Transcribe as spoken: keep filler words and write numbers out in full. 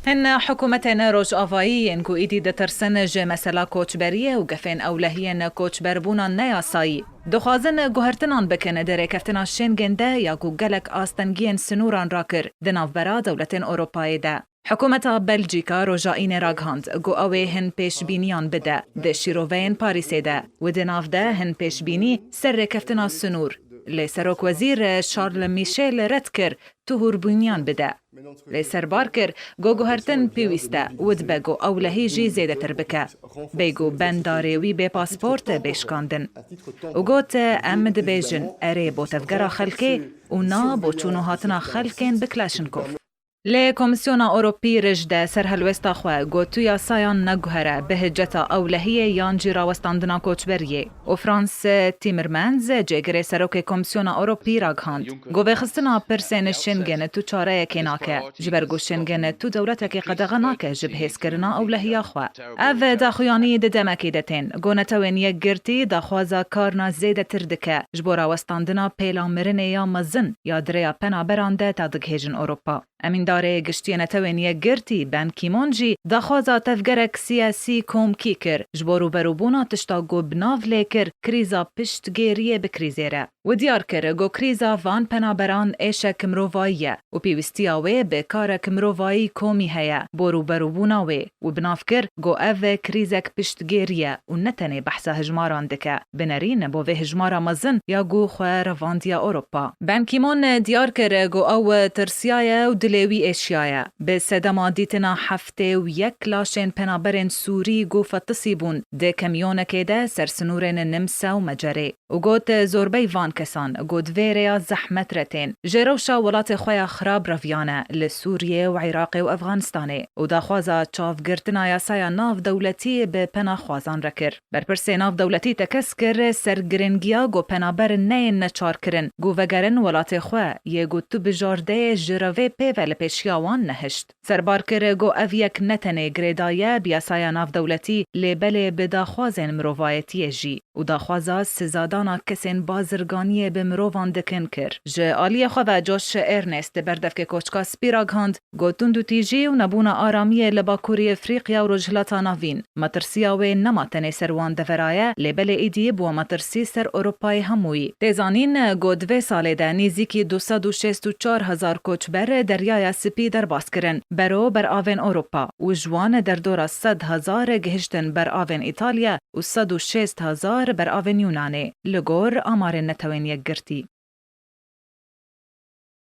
Hin hikûmetên rojavayî yên ku îdî ditirsin ji mesela koçberiyê û gefên ewlehiyên koçberbûna neyasayî, dixwazin guhertinan bikin di rêkeftina Schengen de ya ku gelek astengiyên sinûran rakir di navbera dewletên Ewropayê de. Hikûmeta Belcîka roja Înê ragihand ku ew ê hin pêşbîniyan bide di şîroveyên Parîsê de û di nav de hin pêşbînî ser rêkeftina sinûr. Lê serokwezîr Charles Michel red kir tu hûrbûniyan bide. Lê serbar kir ku guhertin pêwîst e û dibe ku ewlehî jî zêdetir bike. Bêyî ku bendarê wî bê pasport bê şikandin. Û got, em dibêjin, erê bo tevgera xelkê û na bo çûn û hatina xelkên bi Klaşnkov. Lê Komîsyona Ewropî rij de ser helwesta xwe got tu yasayan neguhere bi hiceta ewlehiyê yan jî rawestandina koçberiyê. Û Frans Timmermans, cêgirê serokê Komîsyona Ewropî ragihand, got vêxistina pirsên Schengen tu çareyekê nake, ji ber ku Schengen tu dewletekê qedexe nake ji bihêzkirina ewlehiya xwe. Ev daxuyanî di demekê de tên, got Netewên Yekgirtî daxwaza karna zêdetir dike ji bo rawestandina pêla mirinê ya mezin ya di rêya penaberan de ta digihêjin Ewropa. Emîndarê Giştî yê Netewên Yekgirtî Ban Ki-moon jî daxwaza tevgerek siyasî komkî kir ji bo rûberûbûna tişta ku bi nav lê kir krîza piştgêriyê bi krîzê re. Û diyar kir ku krîza van penaberan êşek mirovayî ye û pêwîstiya wê bi karek mirovayî komî heye bo rûberûbûna wê û bi nav kir ku ev krîzek piştgêrî ye û ne tenê behsa hijmaran dike, bi nerîn bo vê hijmara mezin ya ku xwe revandiya Ewropa. Ban Ki-moon diyar kir ku ew tirsiyaye û dilê wî êşiyaye. Bi sedema dîtina heftê û yek laşên penaberên Sûrî ku fetisî bûn di kamyonekê de ser sinûrên Nimse û Mecerê û got, zorbey van kesan ku di vê rêya zehmet re tên, ji rewşa welatê xwe ya xirab reviyane li Sûriyê û Iraqê û Efxanistanê û daxwaza çavgirtina yasaya navdewletî bi penaxwazan re kir. Berpirsê navdewletî tekez kir ser giringiya ku penaber neyên neçarkirin ku vegerin welatê xwe, yê ku tu bijardeyê ji revê pê ve li pêşiya wan nehişt. Serbar kir ku ev yek ne tenê girêdayî ye bi yasaya navdewletî, lê belê bi daxwazên mirovayetiyê jî û daxwaza sizadana kesên bazirganiyê bi mirovan dikin kir. Ji aliyê xwe ve Josh Earnest, berdevkê Koçka Spî ragihand, got tundûtîjî û nebûna aramiyê li Bakurê Efrîqya û Rojhilata Navîn, metirsiya wê nema tenê ser wan devera ye, lê belê êdî bû metirsî ser Ewropayê hemûyî. Tê zanîn, got vê salê de nêzîkî du sed û şêst û çar hezar koçber Deryaya Spî derbas kirin, bero beravên Ewropa û ji wan derdora sed hezar gihiştin beravên Îtalya û sed û şêst hezar beravên Yûnanê, li gor amarên Netewên Yekgirtî.